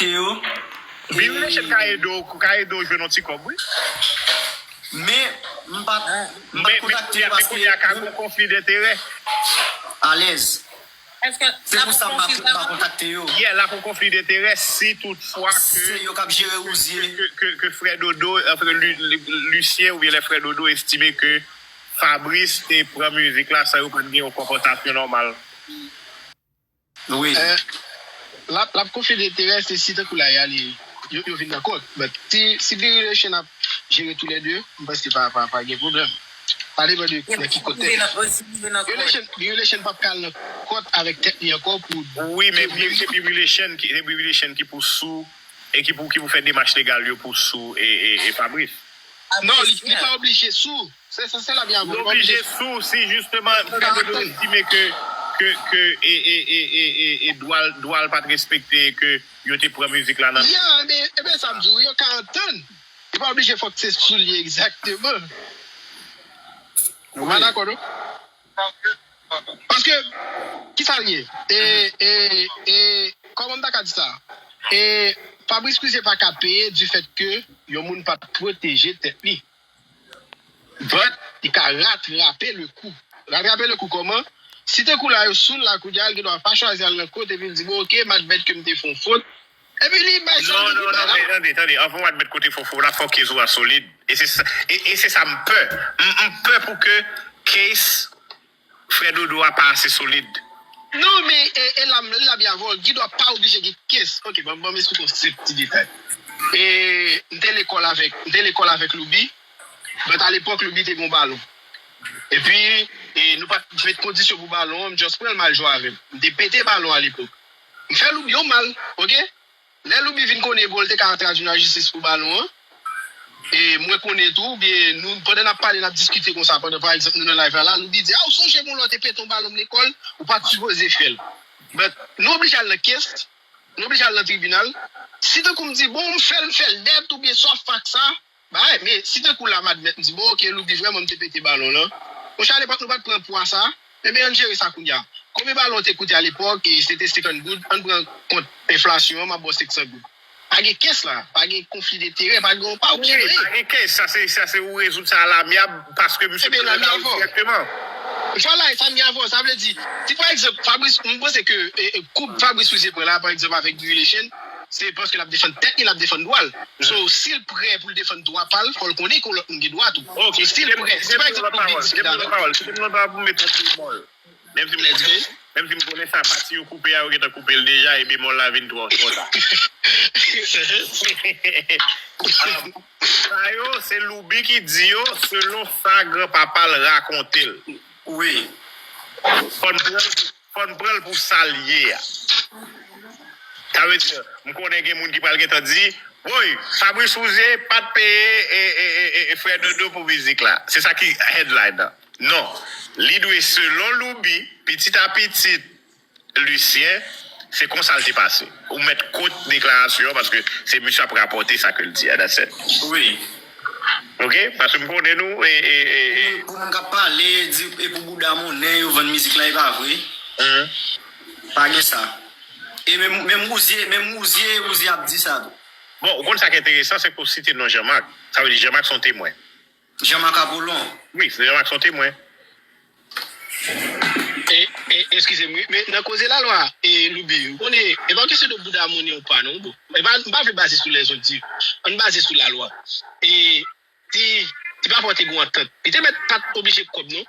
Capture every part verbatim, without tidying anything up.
yo. Billy Nation ka ede w, ka ede w jwenn yon ti kòb, wi. Men, m pa, m pa kontakte yo paske. Men kounye a ka gen konfli denterè. Alèz. Se pou sa m pa, m pa kontakte yo. Yeah, la pou konfli denterè si toutfwa ke. Se yo k ap jere Rouzye. Ke, ke, ke frè Dodo, anfen, Lu-, Lu-, Lucien oubyen lè frè Dodo estime ke Fabrice te pran mizik la san yo pa t gen yon konvèsasyon nòmal. Wi. L ap, l ap konfye denterè, se si tankou la y ale, yo, yo vin nan kont. But si, si Billy Nation ap jere toulède, m panse pa, pa, pa gen pwoblèm. Sa depann de nan ki kote. Billy Nation, Billy Nation p ap ka al nan kont avèk tèt li ankò pou. Wi, men se Billy Nation ki, se Billy Nation ki pou sou, e ki pou, ki pou fè demach legal yo pou sou e, e, e Fabrice. Non, li, li pa oblije sou. Se, se, se la byen avè. Li oblije sou si jisteman fè de estime ke, ke, ke e, e, e, e, e, e dwa l, dwa l pa t respekte, ke yo te pran mizik la nan. Ya, men, e ben sa m di w, yo ka antann. Li pa oblije fòk se sou li egzakteman. Ou pa dakò, non? Paske, ki sa l ye? E, e, e, kòman m ta ka di sa? E, Fabrice Couzé pa ka peye du fait que yon moun pa t pwoteje tèt li. But, li ka ratrape le kou. Ratrape le kou kòman? Si te kou la yo sou l la, kounye a, l gen dwa pa chwazi al nan kot epi l di, bon, oke, m admèt ke m te fè yon fot. Epi li bay sa. Non, non, non, men tande, tande. Anvan w admèt ke w te fè yon fot la, fò case ou a solid. E se sa, e, e se sa m pè. M, m pè pou ke case frè Dodo a pa ase solid. Non, men, e, e la, la byen avè w, gen dwa pa oblije gen case. Oke, ban, ban m esplike w sèt ti detay. E, m te lekòl avèk, m te lekòl avèk Loubi. But alepòk, Loubi te gen yon balon. Epi, e, nou pa t met kondisyon pou balon an, m just pran l, m al jwe avè l. M te pete balon alepòk. M fè Loubi yon mal, oke? Lè Loubi vin konnen, bon, l te ka tradui nan jistis pou balon an. E mwen konnen tou, oubyen nou, pandan n ap pale, n ap diskite konsa, pandan, pa egzanp, nou nan live la, la, Loubi di, a, ou sonje, bon, lè w te pete yon balon m lekòl, ou pa t sipoze fè l. But, nou oblije al nan case, nou oblije al nan tribinal. Si tankou m di, bon, m fè l, m fè l nèt, oubyen sof ak sa, bay, men si tankou la m admèt, m di, bon, oke, Loubi, vrèman, m te pete balon lan. Monchè, alepòk, nou pa t pran pwa sa. Ebyen, ann jere sa kounye a. Konbyen balon te koute alepòk? E se te senkant goud. Ann pran kont enflasyon an, m ap ba w senkant goud. Pa gen case la, pa gen konfli denterè, pa gen, pa okenn anyen. Wi, pa gen case, sa se, sa se ou rezoud sa a lamyab, paske misye pran nan lari dirèkteman. Vwala, e sa m gen avè w, sa vle di, si pa egzanp, Fabrice, m panse ke, e, e, kou Fabrice Couzé pran la, pa egzanp, avèk Billy Nation, se paske l ap defann tèt li, l ap defann dwa l. So, si l prè pou l defann dwa pa l, fò l konnen ke lòt moun gen dwa tou. So, si l prè, si pa egzanp, pou Big Dick la, kite m nan pawòl, kite m nan pawòl pou m mete yon ti bemòl. Menm si m konnen, menm si m konnen sa, pati yo koupe a, yo gentan koupe l deja, e bemòl la vin twò, twò ta. Sa yo, se Loubi ki di yo, selon sa granpapa l rakonte l. Wi. Fò n pran l, fò n pran l pou sa l ye a. Sa vle di, m konnen gen moun ki pral gentan di, woy, Fabrice Couzé pa t peye e, e, e, e, e frè Dodo pou mizik la. Se sa ki headline nan. Non. Li dwe selon Loubi, pitit a pitit Lucien, se konsa l te pase. Ou mèt kot deklarasyon an, paske se misye ap rapòte sa ke l di a, that's it. Wi. Oke? Paske m konnen nou, e, e, e, e. Pou moun, pou moun k ap pale, di, e pou bouda monnen yo vann mizik la, e pa vre. Mhm. Pa gen sa. E menm, menm Rouzye, menm Rouzye, Rouzye ap di sa tou. Bon, ou konn sa k enteresan, se ke w site non Jean-Marc. Sa vle di Jean-Marc se yon temwen. Jean-Marc Apollon. Wi, se Jean-Marc se yon temwen. E, e, eskize m, wi, men nan koze lalwa, e, Loubi, ou konnen, e pa kesyon de bouda monnen ou pa, non, bon. E pa, m pa vle baze sou lèzot di, ann baze sou lalwa. E, ti, ti papa w te gen yon antant. Li te mèt pa t oblije kòb, non.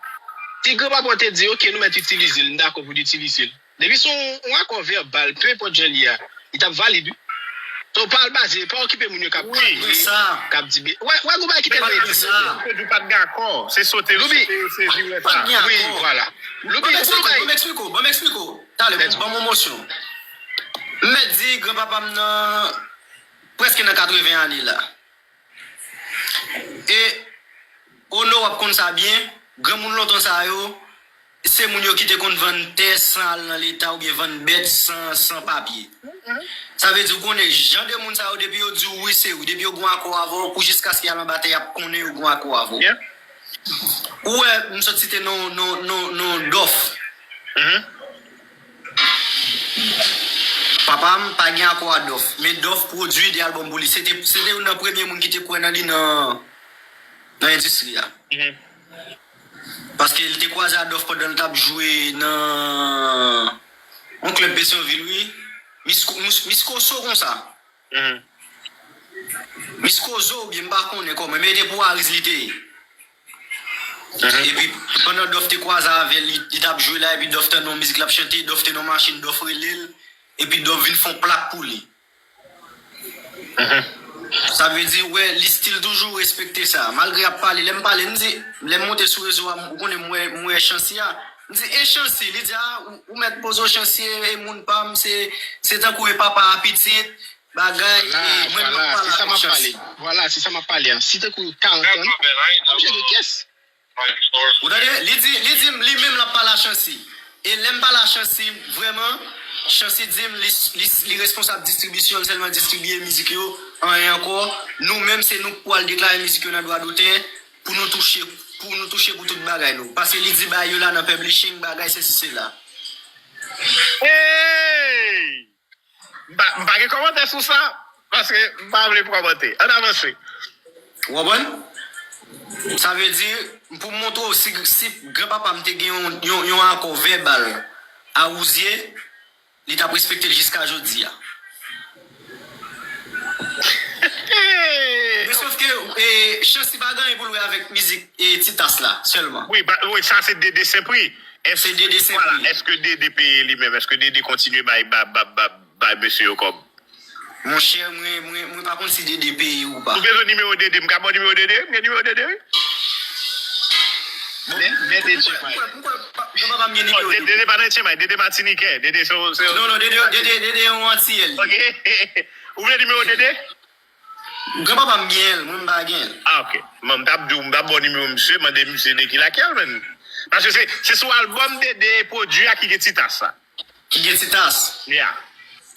Ti granpapa w te di, oke, nou mèt itilize l, m dakò pou n itilize l. Depi se yon, yon akò vèbal, pe enpòt jan l ye a, li t ap valid, wi. So, pa al baze, pa okipe moun yo k ap pale, k ap di, be-, wè, wè, gon bagay ki tèlman enteresan. Se sote yo, pa t gen akò. Se sote yo, sote yo sezi wè sa. Wi, vwala. Loubi, gon bagay. Ban m eksplike w, ban m eksplike w. Talè, ban m yon mosyon. M mèt di, granpapa m nan, prèske nan katreven ane la. E, Ono, w ap konn sa byen, granmoun lontan sa yo, se moun yo ki te konn vann tè san al nan leta oubyen vann bèt san, san papye. Sa vle di, ou konnen, jan de moun sa yo, depi yo di w wi, se wi. Depi yo gon akò avè w, pou jiskaske y al anba tè, y ap konnen yo gon akò avè w. Ou wè, m sot site non, non, non, non Dòf. Papa m pa gen akò a Dòf, men Dòf pwodui de albòm pou li. Se te, se te youn nan premye moun ki te kwè nan li nan, nan endistri a. Paske li te kwaze a Dòf pandan l t ap jwe nan yon klèb Petyonvil, wi. Miss Ko-, Miss, Miss Koso konsa. Miss Kozo oubyen m pa konnen kòman, men e te pou Ariz li te ye. Epi, pandan Dòf te kwaze avè l, li, li t ap jwe la, epi Dòf tande yon mizik l ap chante, Dòf te nan machin, Dòf rele l, epi Dòf vin fè yon plak pou li. Sa vle di, wè, li still toujou respekte sa. Malgre y ap pale, lè m pale, m di, lè m monte sou rezo a, ou konnen m wè, m wè Chancy a. M di, e Chancy, li di, a, ou, ou mèt poze w Chancy, e, e moun pa m, se, se tankou e papa a pitit, bagay, e mwen m ap pale avèk Chancy. Vwala, se sa m ap pale a. Si tankou karant an, m ap jere kès. Ou tande? Li di, li di m, li menm l ap pale a Chancy. E lè m pale a Chancy, vrèman, Chancy di m, li, li, li responsab distribisyon, l sèlman distribiye mizik yo, anyen ankò. Nou menm, se nou k pwal deklare mizik yo nan dwa dotè, pou nou touche, pou nou touche pou tout bagay nou. Paske li di bagay yo la nan publishing, bagay sesi sela. Hey! M pa, m pa gen kòmantè sou sa, paske m pa vle kòmante. Ann avanse. Ou konprann? Sa vle di, pou m montre w, si, si granpapa m te gen yon, yon, yon akò vèbal a Rouzye, li t ap respekte l jiska jodi a. Men sòf ke, e, Chancy pa gen anyen pou l wè avèk mizik, e, Titas la, sèlman. Wi, ba, wi, sa se Dede Senpri. Se Dede Senpri. Vwala, èske Dede peye li menm? Èske Dede kontinye bay, ba, ba, ba, bay mesye yo kòb? Monchè, mwen, mwen, mwen pa konn si Dede peye ou pa. Ou bezwen nimewo Dede? M ka ba w nimewo Dede? M gen nimewo Dede, wi. Men, men Dede Chenmay. Mwen, mwen, mwen, mwen pa gen nimewo Dede. Dede pa nan Chenmay, Dede Matinikè. Dede se, se... Non, non, Dede, Dede, Dede yon Antiyè li. Ok. Ou vle nimewo Dede? Granpapa m gen l, mwen m pa gen l. Ah, ok. Mwen, m t ap di w, m t ap ba w nimewo misye, mande misye de ki lakèl, menn. Paske se, se sou albòm Dede pwodui a ki gen Titas sa. Ki gen Titas? Yeah.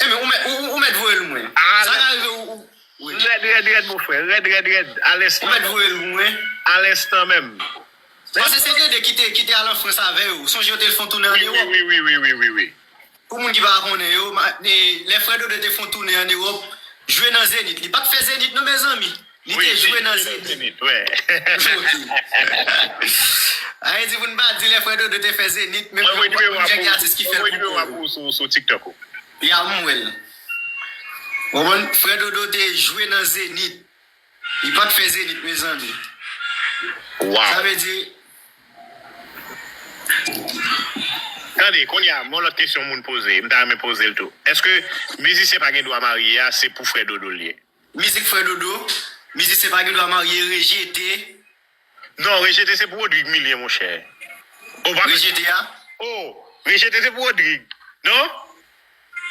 Enben, ou mèt, ou, ou, ou mèt voye l mwen. Ah, sa ka rive ou, ou, wi. Rèd, rèd, rèd, mon frè. Rèd, rèd, rèd. Ou mèt voye l mwen. Alenstan menm. Paske se Dede ki te, ki te al an Frans avè yo. Sonje yo te fè yon tounen an Ewòp. Wi, wi, wi, wi, wi, wi. Pou moun ki pa konnen yo, ma-, e, lè Frè Dodo te fè yon tounen an Ewòp, jwe nan Zenith. Li pa t fè Zenith non, mezanmi. Li te jwe nan Zenith. Wi, li te jwe nan Zenith, wi. Sa vle di pou n pa di lè Frè Dodo te fè Zenith, men mwen voye nimewo a pou ou sou, mwen voye nimewo a pou ou sou, sou TikTok ou. Ya, m wè l. Ou konprann? Frè Dodo te jwe nan Zenith. Li pa t fè Zenith, mezanmi. Wow. Sa vle di... Tande, kounye a, yon lòt kesyon moun poze, m ta renmen poze l tou. Èske mizisyen pa gen dwa marye a, se pou Frè Dodo l ye? Mizik Frè Dodo, mizisyen pa gen dwa marye, rejete. Non, rejete se pou Rodrigue Milien, monchè. O, pa... Rejete a? O, rejete se pou Rodrigue. Non?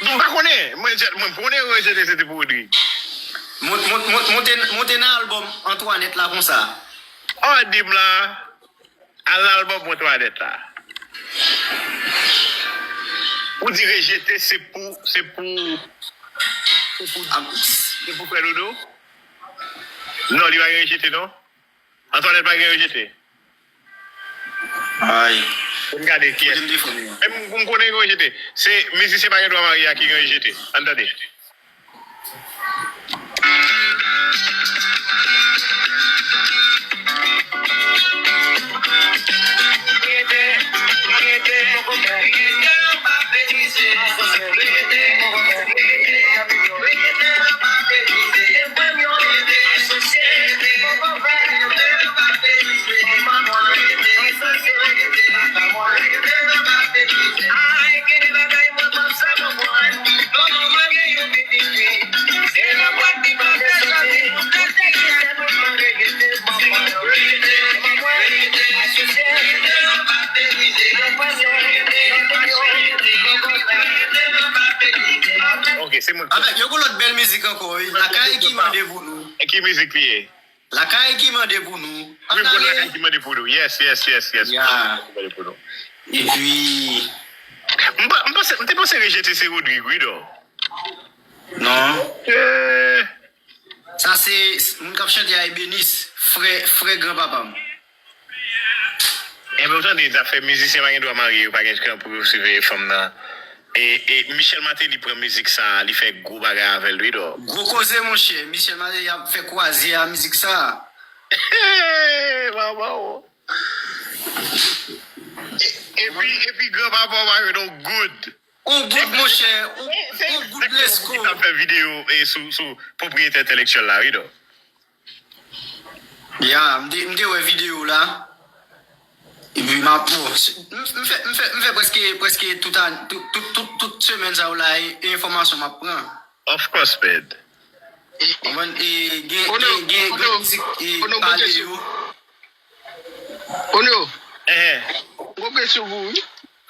Non, m pa konnen. Mwen, mwen, mwen konnen rejete se te pou Rodrigue. Mont-, mont-, mont-, monte, monte nan albòm Antoinette la konsa. O, di m la. Al nan albòm Antoinette la. Ou di rejete se pou, se pou, se pou, se pou Frè Dodo? Non, li pa gen rejete, non. Antoinette pa gen rejete. Ay. Pou n gade kiyès. Kote m te fè l, non? Menm pou m konnen gen rejete. Se mizisyen pa gen dwa marye a ki gen rejete. Ann tande. Ok, se mwen. Avèk, yo gon lòt bèl mizik ankò, wi. Lakay ki mande pou nou. E ki mizik li ye? Lakay ki mande pou nou. Wi, m konn Lakay ki mande pou nou. Yes, yes, yes, yes. Ya. Lakay ki mande pou nou. Epi... M pa, m panse, m te panse rejete se Rodrigue, wi, non. Non. Eh. Sa se, moun k ap chante a Ebenis, frè, frè granpapa m. Enben, ou tande, zafè mizisyen pa gen dwa marye, yo pa gen kan pou yo siveye fanm nan. E, e Michel Martelly pran mizik sa a, li fè gwo bagay avè l, wi, dò. Gwo koze, monchè. Michel Martelly ap fè kwaze a mizik sa a. Manman, o. E, epi, epi granpapa w pa jwenn yon goud. On goud, monchè. On, on goud Lesko. Ki t ap fè videyo e sou, sou pwopriyete entèlektyèl la, wi, dò. Ya, m te, m te wè videyo la. Epi m ap, bon, m, m fè, m fè, m fè prèske, prèske tout, an- tout, tout, tout, tout semèn sa yo la, e, e enfòmasyon m ap pran. Of course, man. Konprann? E gen, gen, gen, gen mizik e pale yo. Ono, m gen presyon pou ou, wi.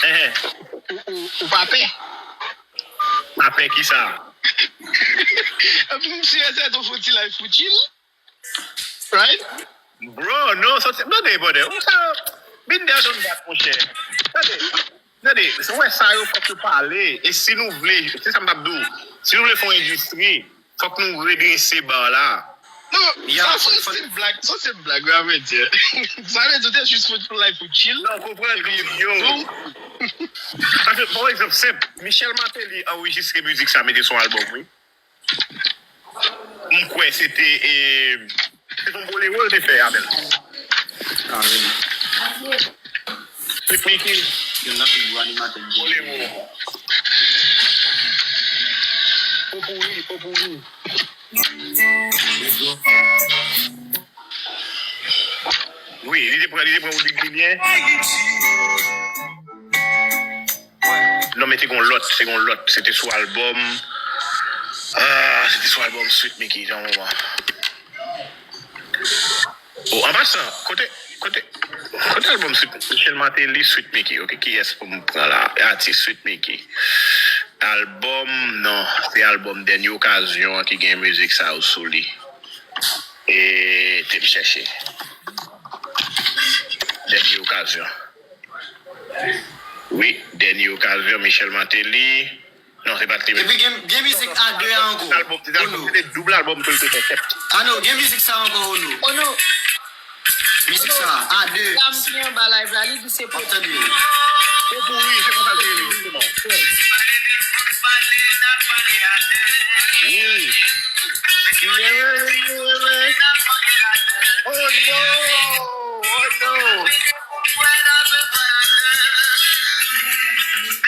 Ou, ou, ou pa pè. Pa pè ki sa? Epi m si e sèten w fouti live pou chill. Right? Bro, non, sòti, tande, brother. Ou sa, been there, done that, monchè. Tande, tande, se wè sa yo fòk yo pale. E si nou vle, se sa m t ap di w, si nou vle fè yon endistri, fòk nou redrese ba la. Non, sa se yon ti blag, sa se yon blag, wi, a vrè di. Sa vle di, ou te jis fouti live pou chill. Non, konprann, yo. Paske, pa egzanp, senp, Michel Martelly anrejistre mizik sa, mete sou albòm, wi. M kwè se te, e, se te yon bolero l te fè avè l. Sweet Micky. Youn nan pi gwo animatè de Bolero. Popouri, popouri. Wi, li te pran, li te pran Rodrigue Milien. Non, men te gon lòt, se gon lòt. Se te sou albòm, ah, se te sou albòm Sweet Micky, nan moman. Oh, an pasan, kote, kote, kote albòm Sweet, Michel Martelly, Sweet Micky, ok, kiyès pou m pran la? Atis Sweet Micky. Albòm, non, se albòm Dènye Okazyon an ki gen mizik sa yo sou li. E, te m chèche. Dènye Okazyon. Wi, Dènye Okazyon, Michel Martelly. Non, se pa t li menm. Epi gen, gen mizik a de a ankò. Albòm, se te albòm, se te doub albòm tou li te fè, sèt. Ano, gen mizik sa ankò, Ono. Ono. Mizik sa, a de. Dam ki anba live la, li di se pou tande. Popouri, se konsa l te rele, jisteman. Wi. Oh no! Oh no!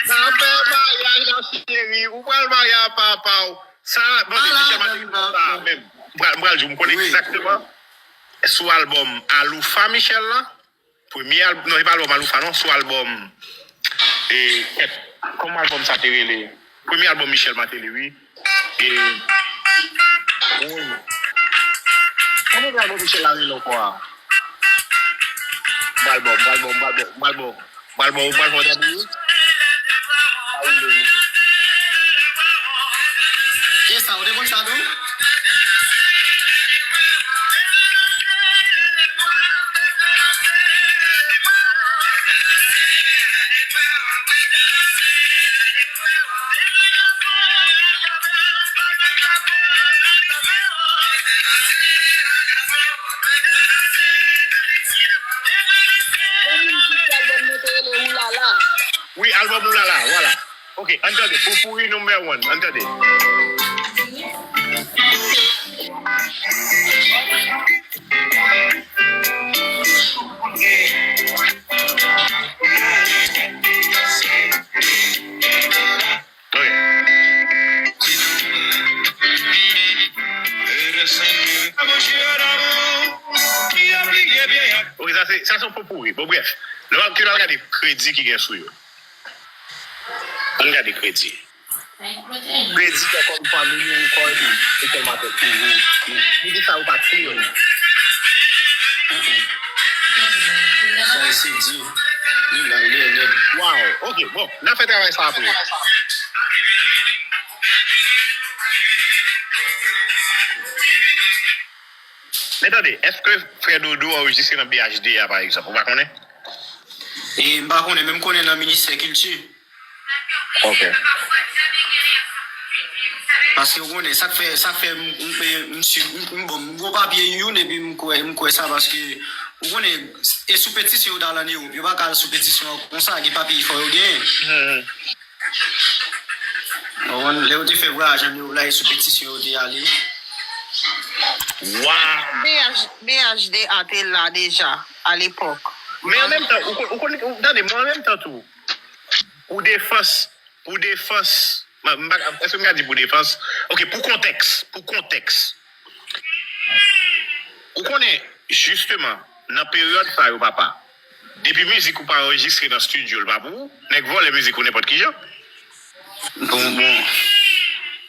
N a fè maryaj la, cheri. Ou pral marye a papa w. Sa, bon, Michel Martelly, sa, menm. M pral, m pral di w, m konn egzakteman. Sou albòm Aloufa Michel la. Premye al-, non, se pa albòm Aloufa, non, sou albòm, e, kèt, kòman albòm sa te rele? Premye albòm Michel Martelly, wi. E, wi. Kòman albòm Michel la rele ankò a? Albòm, albòm, albòm, albòm. Pral bon, pral bon, tande. Sa woule, woule. E sa, ou te konn sa tou? Wi, albòm Oulala, vwala. Ok, ann tande. Popouri number one, ann tande. Ok. Ok, sa se, sa se yon popouri. Bon, brèf. Lè w ap, ke lè w ap gade kredi ki gen sou yo. Ann gade kredi. Kredi, Kòm Family Record, se tèlman tèt. Li di sa ou pa tire. Sa e se di. Li la, li nèt. Wow, ok, bon, n a fè travay sa apre. Men tande, èske Frè Dodo anrejistre nan B H D a, pa egzanp? Ou pa konnen? E m pa konnen, men m konnen nan ministè kilti. Ok. Paske ou konnen, sa k fè, sa k fè m, m, m, m, m, bon, m gwo papye youn, epi m kwè, m kwè sa, paske ou konnen, e sou petisyon yo t al ann Ewòp, yo pa ka al sou petisyon an konsa, gen papye fò yo genyen. Konprann? Lè yo te fè vwayaj an Ewòp la, e sou petisyon yo te ale. Waw! B H, B H D A te la deja, alepòk. Men an menm tan, ou konn, ou konn, ou, tande, men an menm tan tou, pou defans, pou defans, m, m, èske m ka di pou defans? Ok, pou kontèks, pou kontèks. Ou konnen, jisteman, nan peryòd sa yo, papa, depi mizik ou pa anrejistre nan estidyo, l pa pou ou. Nèg vòlè mizik ou nenpòt ki jan. Bon, bon.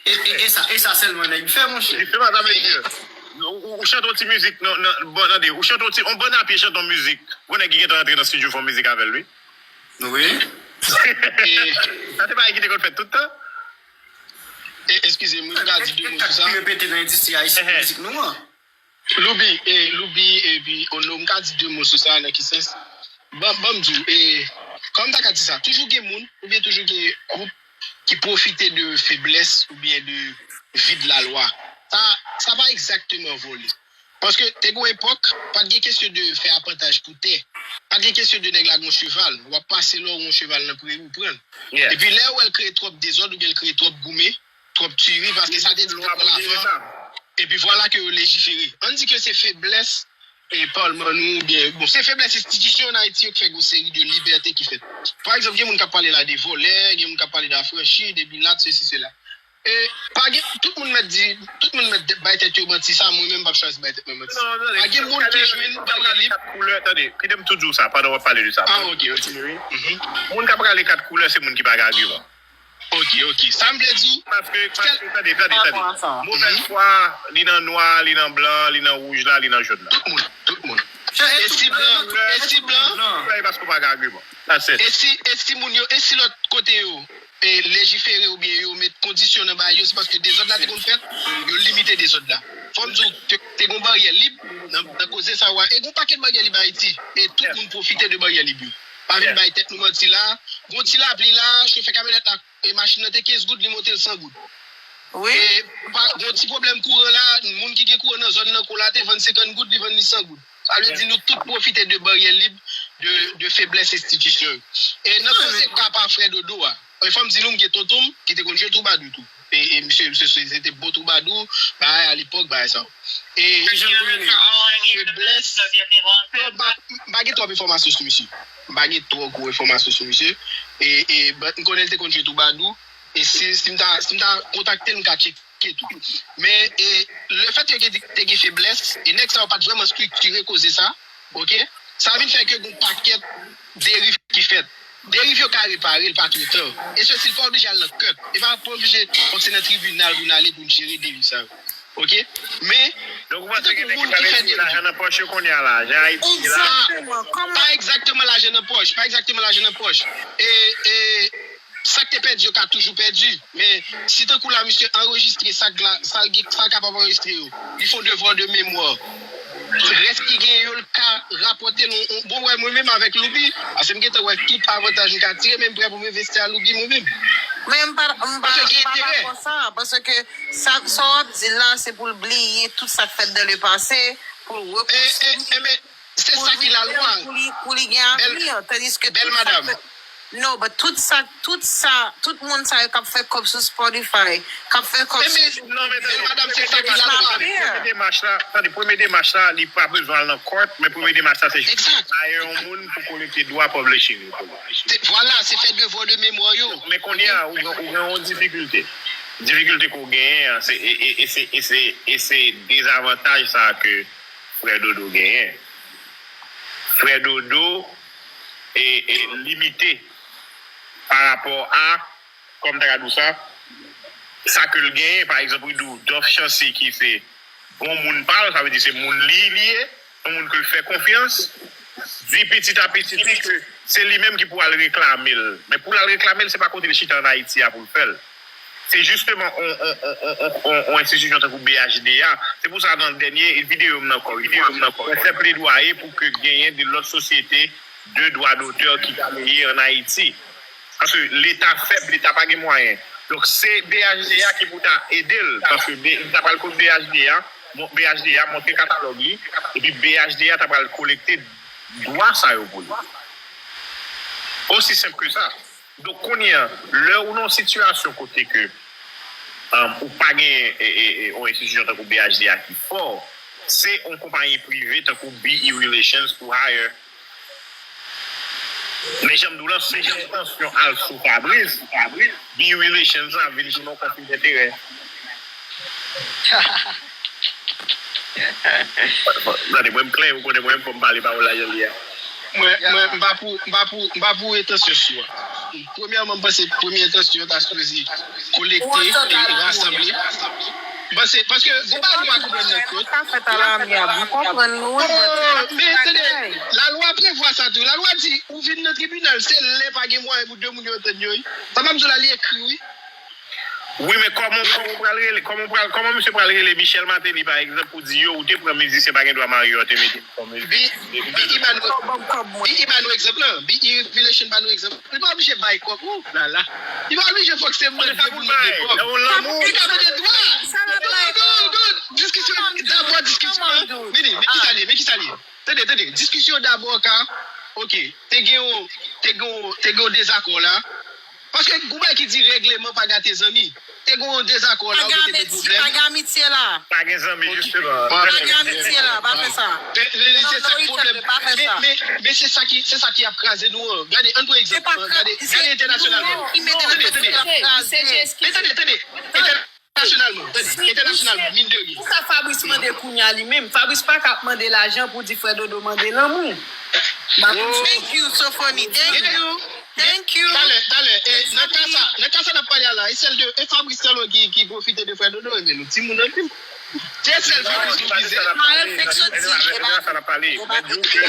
E, e, e sa, e sa sèlman nèg fè, monchè. Jisteman, sa vle di, ou, ou, ou chante yon ti mizik, non, non, bon, tande, ou chante yon ti, yon bann apye chante yon mizik. Gon nèg ki gentan rantre nan estidyo fè yon mizik avè l, wi. Wi. Sa te bagay ki te konn fèt tout tan. E, eskize m, wi, m ka di de mo sou sa. Repete nan endistri ayisyen mizik nou an. Loubi, e, Loubi, epi Ono, m ka di de mo sou sa, nan ki sans? Ban, ban m di w, e, kòman m ta ka di sa? Toujou gen moun, oubyen toujou gen gwoup ki pwofite de feblès oubyen de vid lalwa. Sa, sa pa egzakteman vòlè. Paske te gen yon epòk, pa t gen kesyon de fè apantaj pou tè. Pa t gen kesyon de nèg la gen yon cheval. W ap pase lè w gen yon cheval nan preri, ou pran l. Epi lè yo wè l kreye twòp dezòd oubyen l kreye twòp goumen, twòp tiri, paske sa te di twòp lavan. Epi vwala ke yo lejifere. Ann di ke se feblès e palman nou, oubyen, bon, se feblès enstitisyon an Ayiti yo ki fè gen yon seri de libète ki fèt. Pa egzanp, gen moun k ap pale la de vòlè, gen moun k ap pale de afranchi, de milat, sesi, sela. E, pa gen, tout moun mèt di, tout moun mèt bay tèt yo manti, sa, mwen menm, m p ap chwazi bay tèt mwen manti. Pa gen moun ki jwenn barye lib. Tande, kite m tou di w sa, pandan w ap pale de sa. Ah, ok, ok. Moun k ap rale kat koulè, se moun ki pa gen agiman. Ok, ok. Sa m vle di. Paske, paske, tande, tande, tande. Movèz fwa, li nan nwa, li nan blan, li nan wouj la, li nan jòn la. Tout moun, tout moun. E si blan, e si blan. E paske w pa gen agiman. That's it. E si, e si moun yo, e si lòt kote yo, e lejifere oubyen yo met kondisyon nan bagay yo, se paske dezòd la te konn fèt, yo limite dezòd la. Fò m di w, te, te gen baryè lib nan, nan koze sa yo a. E gen yon pakèt baryè lib Ayiti. E tout moun pwofite de baryè lib yo. Pa vin bay tèt nou manti la. Gon ti lapli la, chofè kamyonèt la, e machin nan te kenz goud, li monte l san goud. Wi. E pa, gon ti pwoblèm kouran la, moun ki gen kouran nan zòn nan kou la te vann senkant goud, li vann li san goud. Sa vle di nou tout pwofite de baryè lib, de, de feblès enstitisyon yo. E nan koze ka pa frè Dodo a, e fò m di nou, m gen tonton m ki te konn jwe twoubadou tou. E, e misye, misye se, se te bon twoubadou, bagay alepòk, bagay sa yo. E feblès, m pa, m pa gen twòp enfòmasyon sou misye. M pa gen twò gwo enfòmasyon sou misye. E, e, but m konnen l te konn jwe twoubadou. E si, si m ta, si m ta kontakte l, m ka tcheke tou. Men, e, lefètke te gen feblès, e nèg sa yo pa t vrèman estrikire koze sa, ok? Sa vin fè ke gon pakèt deriv ki fèt. Deriv yo ka repare, l pa toutan. E sesi, l pa oblije al nan kòt. E pa, pa oblije fòk se nan tribinal pou n ale pou n jere deriv sa yo. Ok? Men, Donk, ou panse gen nèg ki pral retire lajan nan pòch yo kounye a la? Jan Ayiti ye la? Egzakteman. Kòman? Pa egzakteman lajan nan pòch. Pa egzakteman lajan nan pòch. E, e, sa k te pèdi yo ka toujou pèdi. Men, si tankou la, misye anrejistre sa k la, sa l gen, sa l kapab anrejistre yo, li fè yon devwa de memwa. Rès ki gen yo, l ka rapòte l yon, yon bon, wè, mwen menm avèk Loubi, paske m gentan wè tout avantaj m ka tire, men m prè pou m envesti a Loubi mwen menm. Men m pa, m pa, Paske gen m pa enterè. Dakò sa, paske sa, sa w ap di la, se pou l bliye tout sa k fèt dans le passé, pou l E, e, rekonstwi. e, men, se sa ki lalwa. Pou li, pou li gen avni, tandiske Bèl tout sa madam. k fèt, non, but tout sa, tout sa, tout moun sa yo k ap fè kòb sou Spotify, k ap fè kòb E, men, sou non, men, bèl madam, se sa ki It's not lalwa. fair. Premye demach la, tande, premye demach la, li pa bezwen al nan kòt, men premye demach la, se jis Exact. Hire yon moun pou kolekte dwa publishing yo pou li. Se, vwala, se fè devwa de memwa yo. Men kounye a, ou gen, ou gen yon difikilte. Difikilte ke w genyen an, se, e, e, e se, e se, e se dezavantaj sa ke frè Dodo genyen. Frè Dodo e, e limite pa rapò a, kòm ta ka di w sa, sa ke l genyen, pa egzanp, li di w Dolph Chancy ki se bon moun pa l, sa vle di se moun li, li ye, yon moun ke l fè konfyans, di pitit a pitit li ke se li menm ki pou al reklame l. Men pou l al reklame l, se pa kote l chita ann Ayiti a pou l fè l. Se jisteman on, on, on, on, on, on enstitisyon tankou B H D A. Se pou sa nan dènye videyo m nan kò, videyo m nan kò, mwen fè pledwaye pou ke genyen de lòt sosyete de dwa dotè ki kreye ann Ayiti. Paske Leta fèb, Leta pa gen mwayen. Donk, se B H D A ki pou ta ede l. Paske B- li ta pral kot B H D A, mon- B H D A montre katalòg li, epi B H D A ta pral kolekte dwa sa yo pou li. Osi senp ke sa. Donk, kounye a, lè ou nan yon sitiyasyon kote ke um, ou pa gen e, e, e, yon enstitisyon tankou B H D a ki fò. Se yon konpayi prive tankou B E Relations pou hire. Men jan m di w lan, si tansyon al sou Fabrice, B E Relations lan ap vin tounen yon konfli denterè. Tande, mwen m klè, ou konnen mwen, fò m pale pawòl la jan l ye a. Mwen, mwen, m pa pou, m pa pou, m pa pou entansyon sou a. Premyèman, m panse premye entansyon ta sipoze kolekte e rasanble. M panse, paske, se pa nou pa konprann nan kot. Sa fèt a la amiab. M konprann nou, wi, men tande, lalwa prevwa sa tou. Lalwa di, ou vin nan tribinal, se lè pa gen mwayen pou de moun yo antann yo, wi. Sa pa m di w la, li ekri, wi. Wi, men kòman, kòman w pral rele, kòman w pral, kòman misye pral rele Michel Martelly, pa egzanp, pou di yo, ou te pran mizisyen, pa gen dwa marye, ou te mete l kòm mizisyen. Bi, bi, Iman, bi, Iman, nou egzanp lan. Bi, Revelation, ba nou egzanp. Li pa oblije bay kòb, ou, la, la. Li pa oblije fòk se mande pou mande kòb. Nan yon lanmou. Li ka mande dwa. Non, non, non, diskisyon, dabò diskisyon an. Vini, men ki sa li ye, men ki sa li ye. Tande, tande, diskisyon dabò ka, oke, te gen yon, te gen yon, te gen yon dezakò la. Paske gon bagay ki di regleman pa gate zanmi. Te gen yon dezakò la, ou mete de pwoblèm. Pa gen amitye la. Pa gen zanmi, jisteman. Pa gen amitye la, pa fè sa. Men, men, men se sa ki pwoblèm. Men, men, men se sa ki, se sa ki ap kraze nou an. Gade, ann pran egzanp. Gade, gade entènasyonalman. Tande, tande. Men tande, tande. Entènasyonalman, tande, entènasyonalman, mine de rien. Pou sa Fabrice mande kounye a li menm? Fabrice pa ka ap mande lajan pou di frè Dodo mande lanmou. Thank you, Sophonie. Thank you. Thank you. Talè, talè, e, nan ka sa, nan ka sa n ap pale a la, e sèl de, e Fabrice sèlman ki, ki pwofite de frè Dodo, e men nou timoun anpil. Se sèl Fabrice nou vize. Mael fèk sot di, e ba, sa n ap pale. Mwen di w ke,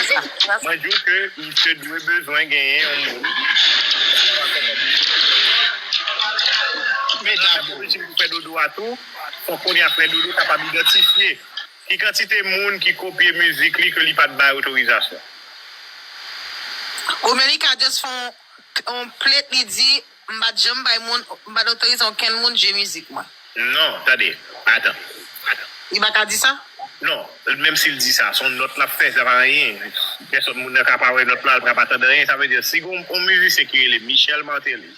mwen di w ke misye dwe bezwen genyen yon moun. Men dabò. Pou frè Dodo a tou, fòk kounye a frè Dodo kapab idantifye ki kantite moun ki kopye mizik li ke li pa t bay otorizasyon. Ou men li ka just fè yon, yon plent, li di, m pa t janm bay moun, m pa t otorize okenn moun jwe mizik mwen. Non, tande, atan. Li pa ka di sa? Non, menm si l di sa, se yon nòt l ap fè, sa pa anyen. Pèsòn moun nan ka pa wè nòt la, l ka pa tande anyen. Sa vle di, si gon yon mizisyen ki rele Michel Martelly,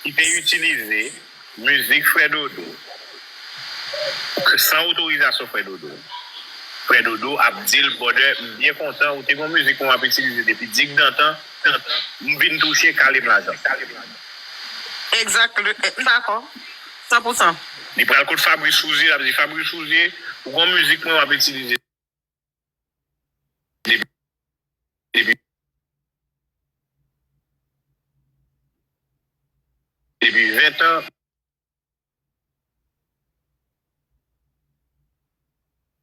ki te itilize mizik Frè Dodo, san otorizasyon Frè Dodo, Frè Dodo ap di l, brother, m byen kontan, ou te gon mizik mwen w ap itilize depi digdantan, m vin touche, kale m lajan. Exact, m dakò. San pou san. Li pral kot Fabrice Souzier, l ap di, Fabrice Souzier, ou gon mizik mwen w ap itilize depi, depi, depi ven tan.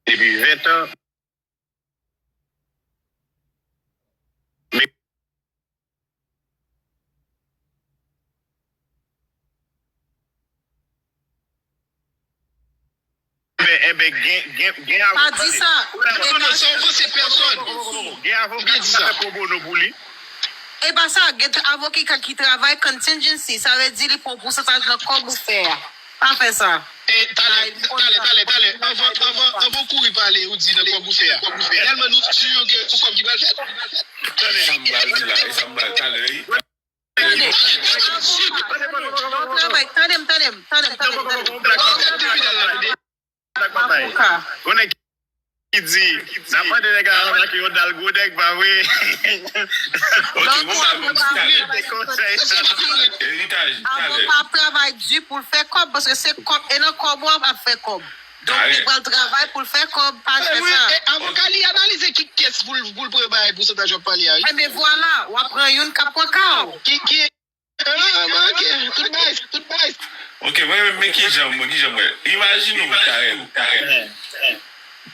Depi ven tan. Men, enben, enben, gen, gen, gen avoka. Pa di sa. Non, non, sa ofanse pèsòn. Gen avoka ki ka fè pro bono pou li. E pa sa, gen avoka ki travay contingency, sa vle di li pran pousantaj nan kòb ou fè a. Pa fè sa. E, talè, talè, talè, talè. Anvan, anvan, anvan w kouri pale, ou di nan kòb ou fè a. Tèlman nou si ke se kòb ki pral fèt. Tande. E sa m pral di la, e sa m pral talè, wi. Tande. Travay, tande m, tande m, tande m, tande m, tande m. Avoka. Konnen ki di, n ap mande nèg la ranmake yon dal gwo nèg, pa vre? Ok, bon, sa bon, ti talè. Eritaj, talè. Avoka ap travay di pou l fè kòb, paske se kòb, e nan kòb w ap fè kòb. Donk, li pral travay pou l fè kòb, pa fè sa. E, avoka li analize ki kès pou l, pou l pran bay pousantaj w ap pale a, wi. Enben, vwala, w ap pran youn k ap pran ka w. Ki, ki, Ah, ok, tout baz, tout baz. Ok, mwen menm, men kijan, mwen, kijan mwen. Imajine w, Karèl, Karèl.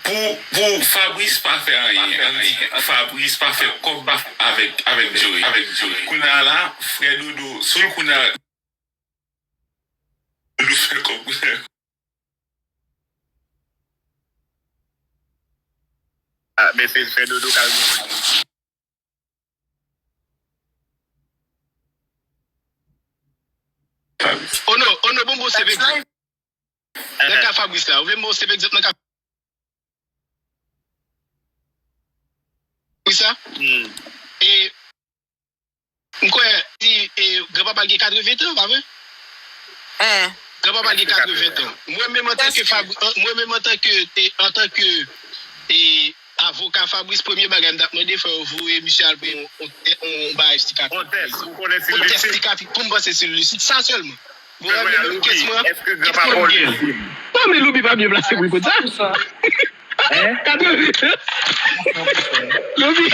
Pou, pou Fabrice pa fè anyen, ann di Fabrice pa fè kòb avèk, avèk Joey. Avèk Joey. Kounye a la, frè Dodo, sou l kounye a, Dodo fè kòb, kounye a. Ah, men se frè Dodo k al Ono, Ono, bon, bon, se egzanp. Nan ka Fabrice la, ou vle m ba w se egzanp nan ka Fabrice la? E, m kwè, di, e, granpapa l gen katreven tan, pa vre? Hein. Granpapa l gen katreven tan. Mwen menm antanke Fabri, an- mwen menm antanke e, antanke e, avoka Fabrice, premye bagay m t ap mande, fò yo voye misye al pran yon, yon, yon bagay sikatrik. Yon tès pou konnen si l Yon tès lisid. Sikatrik pou m panse si l lisid. Sa sèlman. Bon, Mwen mwen la menm Loubi, kès mwen. Èske granpapa w lisid? Non, men Loubi pa byen plase pou l konn sa. Hein? Katreven. Loubi.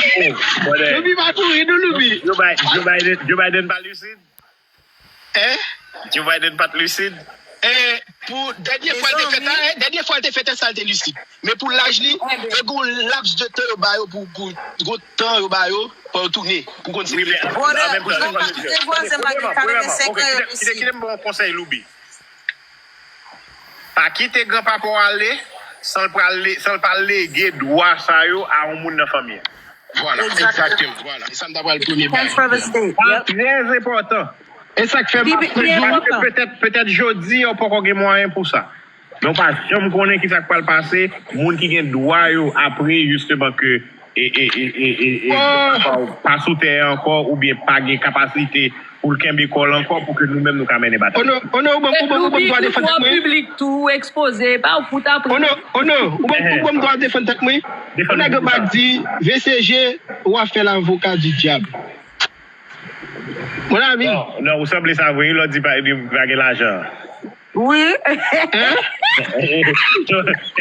Brother, Loubi pa kouri, non, Loubi. Joe Biden, Joe Biden, Joe Biden pa lisid? Hein? Joe Biden pa t lisid? Eh, pou dènye fwa l te fè tès, eh, dènye fwa l te fè tès sa, l te lisid. Men pou laj li, yo gen yon laps de tan yo ba yo pou, pou yon tan yo ba yo pou yo tounen pou konn si Wi, men Brother, an menm tan, granpa ki te vwazen m a gen premyèman, katrevensenk ok, an yo kite, kite, lisid. kite m ba w yon konsèy, Loubi. Pa kite granpapa w ale san l pral le- san l pa lege dwa sa yo a yon moun nan fanmi an. Vwala, Exactement. Egzakteman. Vwala. E sa m ta pral premye bay. Transfer the state. Sa Yep. Trè enpòtan. E sa k fè m ap Pi- pi enpòtan. Petèt, petèt jodi a, ou poko gen mwayen pou sa. Men w pa janm konnen ki sa k pral pase. Moun ki gen dwa yo apre, jisteman, ke e, e, e, e, e, e, pa sou tè ankò, oubyen pa gen kapasite pou l kenbe kò l ankò, pou ke nou menm nou ka mennen batay. Ono, Ono, ou ban ou ban ou ban m dwa defann tèt mwen. Piblik tou ekspoze, pa ou fout apre. Ono, Ono, ou ban ou ban m dwa defann tèt mwen. Defann Nèg yo pou pa sa. Di V C G, ou ap fè lavoka di dyab. Mon ami. Non, non, ou sanble sa vre, lò di pa, di pa gen lajan. Wi. Hein?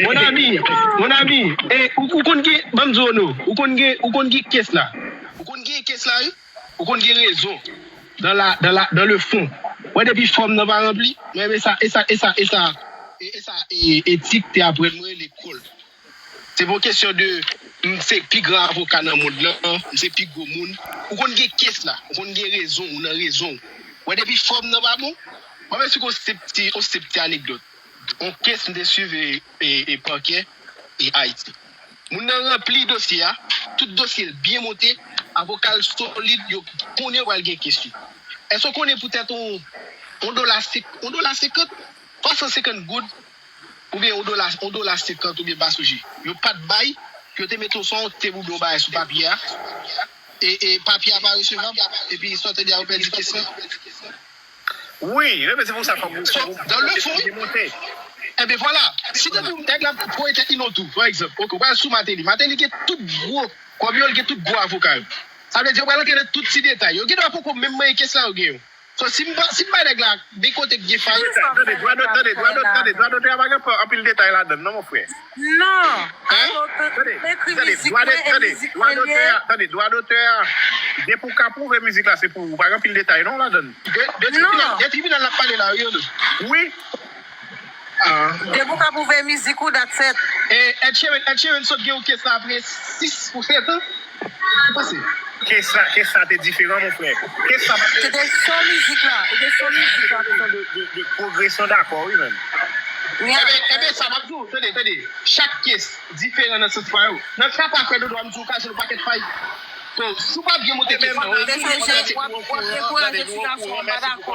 Mon ami, mon ami, e ou, ou konn gen, ban m di w, Ono, ou konn gen, ou konn gen kes la. Ou konn gen kes la, wi. Ou konn gen rezon. Dans la, dans la, dans le fond. Wè, depi fòm nan pa ranpli, mwen, e sa, e sa, e sa, e sa, e, e sa, e, etik te aprann mwen lekòl. Se pa yon kesyon de m se pi gran avoka nan mond lan, m se pi gwo moun. Ou konn gen kes la, ou konn gen rezon, ou nan rezon. Wè, depi fòm nan pa bon, mwen menm si yon ti, yon ti anekdot. Yon kes m te swiv e, e, e pakè e Ayiti. Moun nan ranpli dosye a, tout dosye l byen monte, avoka l solid, yo konnen yo pral gen kes li. Èske w konnen poutèt yon, yon dola, yon dola senkant, twa san senkant goud, oubyen yon dola, yon dola senkant oubyen pa sonje. Yo pa t bay, yo te mete yon swa yon tep oubyen yon bagay sou papye a. E, e papye a pa resevab, epi sa w te di a yo pèdi kes la. Wi, men se pou sa fòk ou So, dans le fond, monte. Ebyen vwala, si depi nèg la voye tèt li non tou, pa egzanp, ok, ou pral sou Martelly. Martelly gen tout gwo kòb yo, li gen tout gwo avoka yo. Sa vle di yo pral antre nan tout ti detay. Yo gen dwa poko menm manyen kes la yo gen yo. So, si m pa, si m bay nèg la de kote k gen fay. Tande, dwa dotè, tande, dwa dotè, tande, dwa dotè a pa gen anpil detay ladan l, non, mon frè. Non. Hein? Alò, Tande, m ekri tande, mizik dwa mwen, de- e tande, mizik dwa mwen dotè ye. A, tande, dwa dotè a, depi w ka pwouve mizik la, se pou ou. Pa gen anpil detay, non, ladan l. De, de tribinal, de tribinal n ap pale la, wi, Ono. Wi. Ah. Depi w ka pwouve mizik ou, that's it. E Ed Sheeran, Ed Sheeran sot gen yon kes la apre sis ou sèt an. Ou panse? Kes sa, kes sa te diferan, mon frè. Kes sa pa te Se te sou mizik la. Se te sou mizik la. de, de, de pwogresyon dakò, wi, menm. Yeah. Ebyen, ebyen, sa m ap di w, tande, tande. Chak kes diferan nan sans pa yo. Nan ka pa Fredo Dwa, m di w ka jwenn yon pakèt fay. So, si w pa byen monte kes la, Desann, w ap, w ap dekouraje ti gason an, m pa dakò.